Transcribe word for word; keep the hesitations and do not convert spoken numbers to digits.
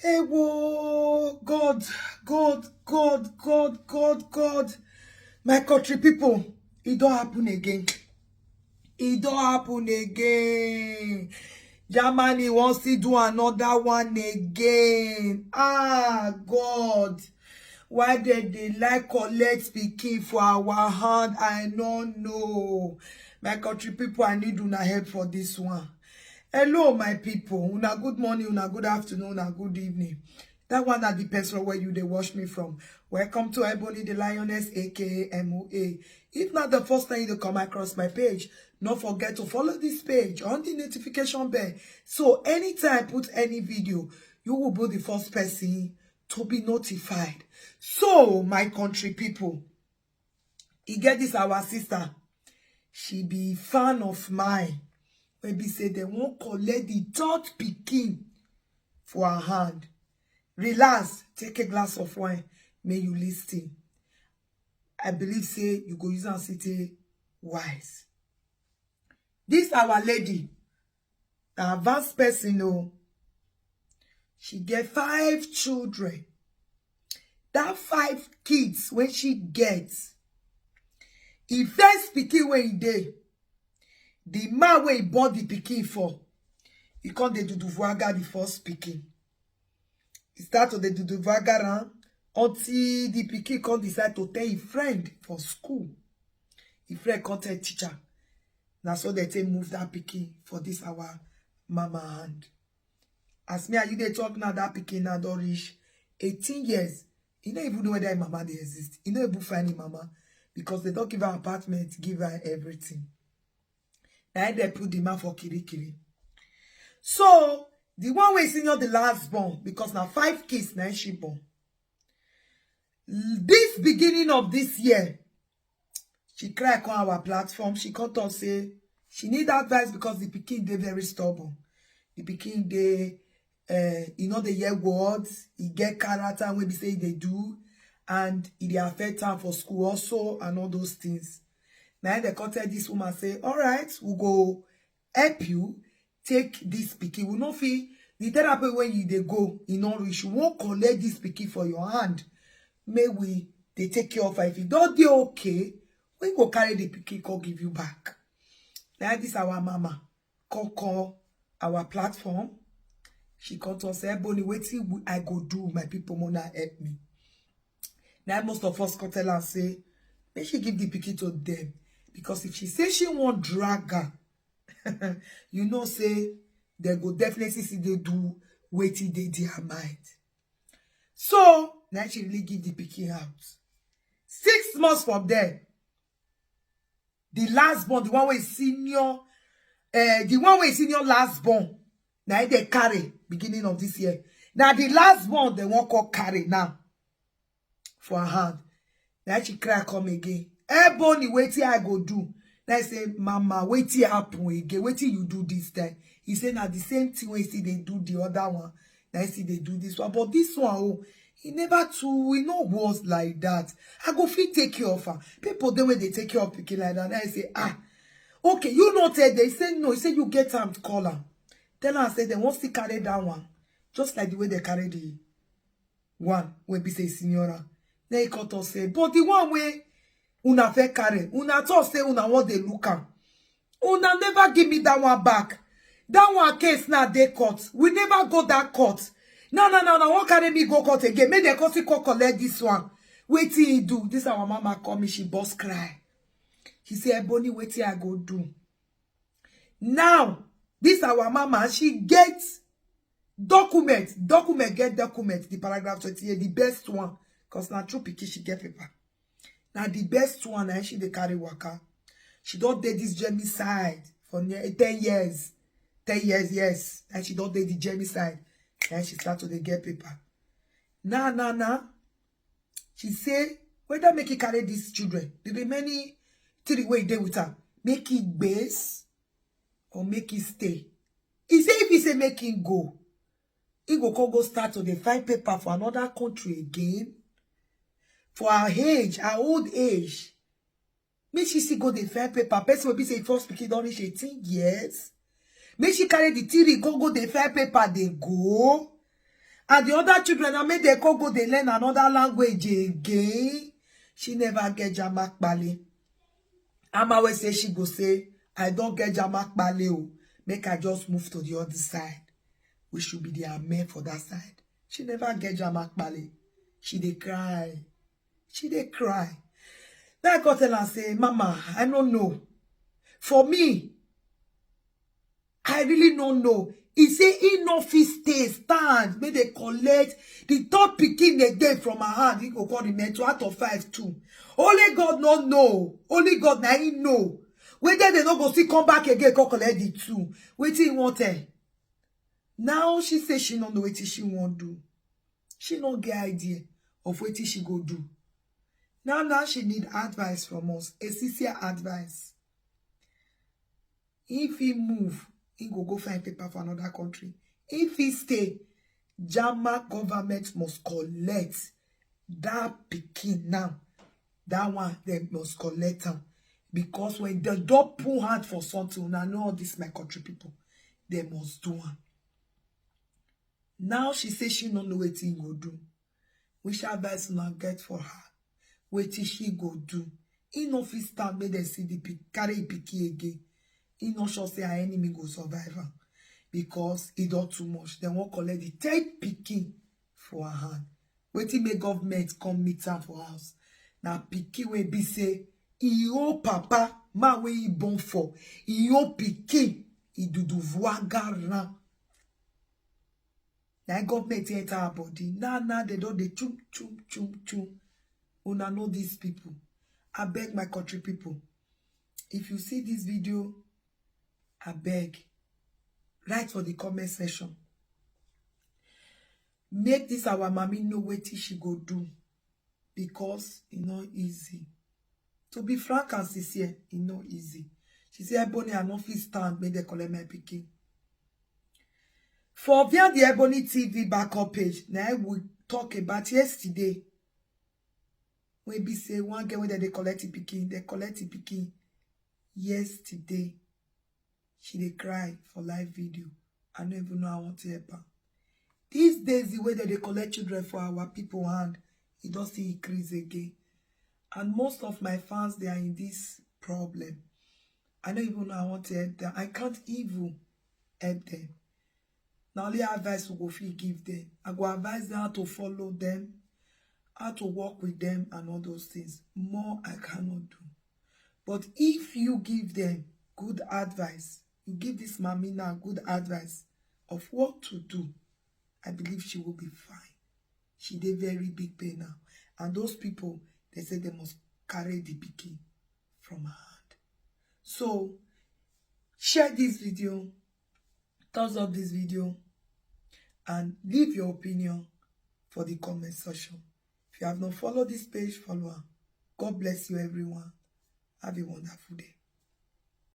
Ewo, God, God, God, God, God, God. My country people, it don't happen again. It don't happen again. Germany wants to do another one again. Ah, God. Why dem dey like collect pikin for our hand? I no know. My country people, I need una help for this one. Hello, my people. Una good morning, una good afternoon, una good evening. That one na the person where you dey watch me from. Welcome to Ebony the Lioness, A K A M O A. If not the first time you come across my page, don't forget to follow this page on the notification bell. So anytime I put any video, you will be the first person to be notified. So, my country people, e get this our sister. She be fan of mine. Wey be say dem wan collect the third pikin for her hand. Relax, take a glass of wine, may you listen. I believe say you go use am see wise. This our lady, na advanced person o. She get five children. That five kids wey she get, e first pikin wey e dey, the man wey e born the pikin for, e come dey duduvuaga the first pikin. E start to dey duduvuaga am until the pikin come decide to tell him friend for school. Him friend come tell teacher. Na so they take move that pikin for this our mama hand. As me and you dey talk now, that pikin now don reach eighteen years. E no even know whether him mama dey exist. E no even find him mama because they don give her apartment, give her everything. Na im dem put the man for kirikiri. So the one wey senior the last born, because na five kids na she born. This beginning of this year, she cry come our platform. She come talk say she need advice because the pikin dey very stubborn. The pikin dey, uh, e no dey hear words. E get character wey be say e dey do, and e dey affect am for school also, and all those things. Na im dem come tell this woman say, "All right, we go help you take this pikin. We no fit, the therapy wey you dey go, e no reach. We wan collect this pikin for your hand. May we dey take care of her. If e don dey okay, we go carry the pikin come give you back." Na this our mama come call our platform. She come talk say, "Ebony, wetin we- I go do, my people, una help me." Now most of us come tell am say, make she give the pikin to them, because if she say she wan drag am, you know say they go definitely see they do wetin dey their mind. So now she really give the pikin out. Six months from there, the last born, the one wey senior, uh, the one wey senior last born, now they carry beginning of this year. Now the last born they won't call carry now for her hand. Now she cry come again. "Ebony, wetin I go do?" Now I say, "Mama, wetin happen again? Wetin you do this time?" He say, "Na the same thing wey see they do the other one. Now see they do this one. But this one, oh, he never too, he no was like that. I go fit take care of her." People, the way they take care of pikin like that. Now I say, "Ah, okay, you no tell them." He say, "No." He say, "You get time to call her. Tell her, say they won't still carry that one. Just like the way they carry the one wey be say senior." Then he come talk say, "But the one wey una fit carry, una talk say una wan dey look am. Una never give me that one back. That one case now dey court. We never go that court. No, no, no, no, won't carry me go court again. Make dem come still come collect this one." Wetin he do? This our mama call me, she burst cry. She say, "Ebony, wetin I go do?" Now, this our mama, she get document, document, get document, the paragraph twenty-eight, the best one, because na true pikin she get paper. Now the best one, and she dey carry waka. She don dey this Germany side for near ten years. Ten years, yes. And she don dey the Germany side. And she start to dey get paper. Now, now, now, she say, whether make he carry these children, the remaining three wey dey with her, make he base or make he stay. He say if he say make him go, he go come go start to dey find paper for another country again. For her age, her old age, make she still go dey find paper. Person wey be say first pikin don reach eighteen years, make she carry the three go go dey find paper dey go. And the other children, I made they go go, they learn another language again. She never get Jamakpale. Amawe say she go say, "I don't get Jamakpale o. Make I just move to the other side. We should be the amen for that side." She never get Jamakpale. She dey cry. She dey cry. Then I go tell her, say, "Mama, I don't know. For me, I really don't know." He say he no fit stay, stand, make they collect the third pikin again from her hand. He go call the mentor out of five too. Only God no know. Only God na he know. Whether they no go still come back again, come collect the two. Wetin he want tell? Now she say she no know wetin she wan do. She no get idea of wetin she go do. Now, now she need advice from us, a sincere advice. If he move, he go go find paper for another country. If he stay, Jama government must collect that pikin now. That one, they must collect am. Because when they don't put hand for something, una know all this, my country people, they must do am. Now she say she no know wetin he go do. Which advice una get for her? Wetin she go do? He no fit stand make dem see the pic-, carry the pikin again. He no sure say her enemy go survive am because e don too much. Dem wan collect the third pikin for her hand. Wetin make government come meet am for house? Na pikin wey be say e own papa, man wey e born for, e own pikin, e dudu vuaga ran. Na im government enter her body. Now, now they don dey chum, chum, chum, chum. Una know these people. I beg my country people. If you see this video, I beg, write for the comment section. Make this our mommy know wetin she go do, because e no easy. To be frank and sincere, e no easy. She say, "Ebony, I no fit stand make dem collect my pikin." For via the Ebony T V backup page, na im we talk about yesterday. Wey be say one girl wey dem dey collect the pikin, dem collect the pikin yesterday. She dey cry for live video. I no even know how I want to help her. These days, the way that they collect children for our people hand, it does still increase again. And most of my fans, they are in this problem. I don't even know how I want to help them. I can't even help them. Na only advice we go fit give them. I go advise them how to follow them, how to work with them, and all those things. More I cannot do. But if you give them good advice, you give this mommy now good advice of what to do, I believe she will be fine. She dey very big pain now. And those people, they say they must carry the pikin from her hand. So, share this video, thumbs up this video, and leave your opinion for the comment section. If you have not followed this page, follow her. God bless you, everyone. Have a wonderful day.